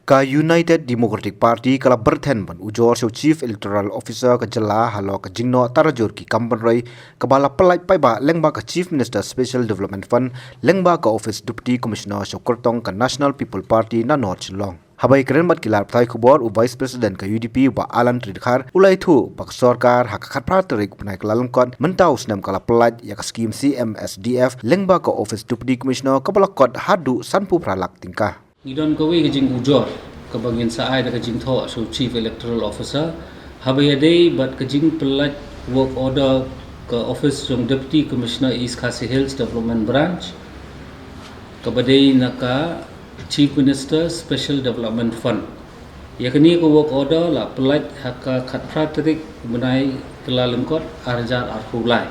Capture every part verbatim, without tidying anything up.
Ka United Democratic Party ka la byrthen ban ujor sha u Chief Electoral Officer ka jylla halor ka jingnoh tarajur ki kam pynroi kaba la pyllait paidbah lyngba ka Chief Minister Special Development Fund lyngba ka Office Deputy Commissioner sha u kyrtong ka National People Party na North Shillong. Haba ïakren bad ki lad pathai khubor, u Vice President ka U D P, u Bah Alan Tridkhar, u la ïathuh ba ka sorkar ha ka khatphra tarik u bnai Kyllalyngkot mynta u snem ka la pyllait ïa ka skhim C M S D F lyngba ka Office Deputy Commissioner kaba la kot haduh sanphew phra lak tyngka. Ngi don kawei ka jingujor kaba ngin sa ai da ka jingthoh sha u Chief Electoral Officer haba ïadei bad ka jingpyllait work order ka office jong Deputy Commissioner East Khasi Hills Development Branch, kaba dei na ka Chief Minister Special Development Fund. Ïa kane ka work order la pyllait ha ka khatphra tarik u bnai Kyllalyngkot arhajar arphew lai.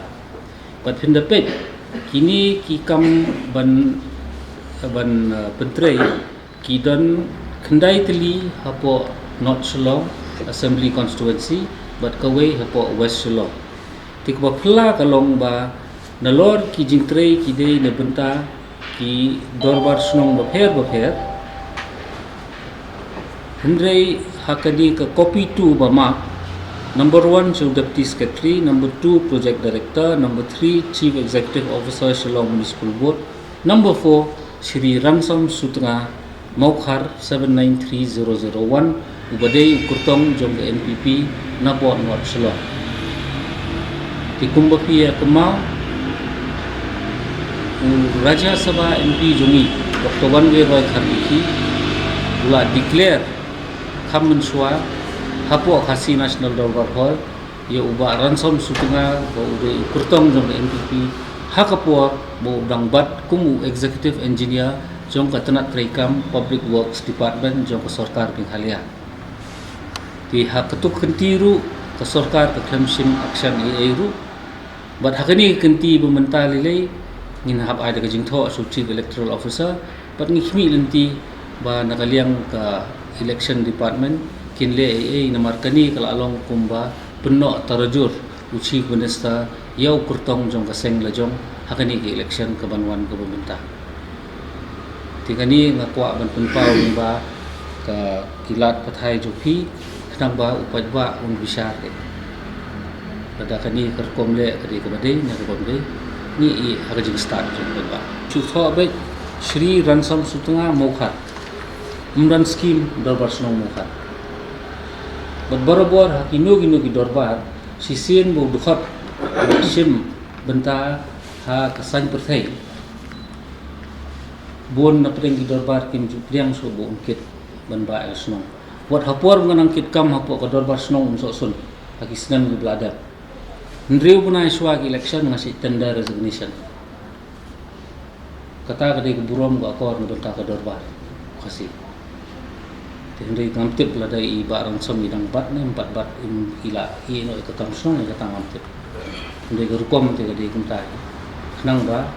Bad phin da peit, kine ki kam ban, ban, uh, pyntrei ki don khyndai tylli hapoh North Shillong Assembly Constituency bad kawei hapoh West Shillong. Te kaba phylla ka long ba nalor ki jingtrei ki dei na bynta ki dorbar shnong bapher bapher. Hynrei ha kane ka copy two ba map, number one sha u Deputy Secretary, number two Project Director, number three Chief Executive Officer Shillong Municipal Board, number four Shri Ransom Sutnga, Mawkhar seven nine three zero zero one, uba dei u kyrtong jong ka N P P napoh North Shillong. Te kumba phi ïa kynmaw, u Rajya Sabha M P jong ngi, Doctor Wanway Roy Kharlukhi, u la declare kham mynshuwa hapoh Khasi National Dorbar Hall ïa u Bah Ransom Sutnga, ba u dei u kyrtong jong ka N P P, ha ka por ba u dang bat kum u Executive Engineer jong ka tnat treikam Public Works Department jong ka sorkar Meghalaya. Te ha kato ka kynti ruh ka sorkar ka khlem shim action ei ei ruh. Bad ha kane ka kynti ba mynta lei lei ngin hap ai da ka jingthoh sha u Chief Electoral Officer, bad ngi khmih lynti ba na ka liang ka Election Department kin leh ei ei, namar kane ka la long kumba pynnoh tarajur u Chief Minister ïa u kyrtong jong ka seng lajong ha kane ka election kaban wan kaba mynta. Te kane nga kwah ban pynpaw lyngba ka ki lad pathai jong phi, khnang ba u paidbah un bishar eh. Lada kane ka rukom leh ka dei kaba dei ne ka bym dei, ngi ïa ha ka jingstad jong u paidbah. Shu thoh beit Shri Ransom Sutnga Mawkhar, um don skhim dorbar shnong Mawkhar. Bad barabor ha kino kino ki dorbar shisien ba u dkhot shim bynta ha ka saiñ pyrthei, bun na pdeng ki dorbar kim ju pdiang shuh ba un kit ban bah ïa ka shnong. Wat ha por ba nga nang kit kam hapoh ka dorbar shnong Umsohsun ha ki snem kiba la dep, hynriew bnai shuwa ki election nga shait tender resignation. Kata ka dei ka burom ka akor na bynta ka dorbar Khasi. Te hynrei ngam tip lada i Bah Ransom i dang bat ne em pat bat, im i la ïeh noh ïa ka kam shnong ïa kata ngam tip. Hynrei ka rukom te ka dei kumta, khnang ba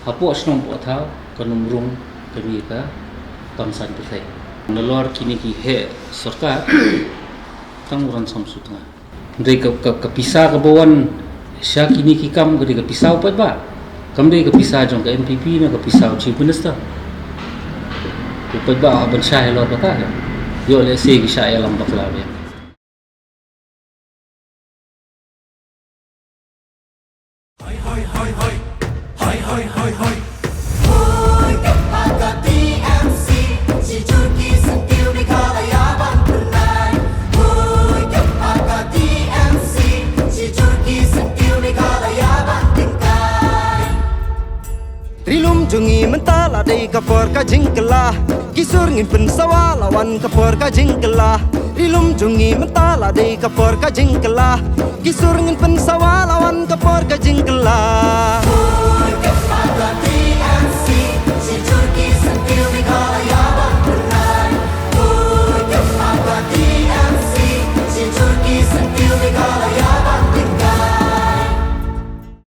hapoh shnong poh thaw kan ym rung kane ka kam saiñ pyrthei. Nalor kine ki heh sorkar, tang u Ransom Sutnga. Hynrei ka, ka, ka pisa kaba wan sha kine ki kam ka dei ka pisa u paidbah. Kam dei ka pisa jong ka N P P ne ka pisa u Chief Minister. U paidbah hap ban shah halor kata ka. Ïoh lehse ki shah ïalam bakla biang. Hoi, hoi, hoi, hoi. Hoi, hoi, hoi, hoi. Hoi, ka pa ka T M C, shi jur ki syntiew Meghalaya ban pynlait. Hoi, ka pa ka T M C, shi jur ki syntiew Meghalaya ban tyngkai. Ri lum jong ngi mynta la dei ka por ka jingkylla. Ki sur ngin pynsawa la wan ka por ka jingkylla. Ri lum jong ngi mynta la dei ka por ka jingkylla. Ki sur ngin pynsawa la wan ka por ka jingkylla.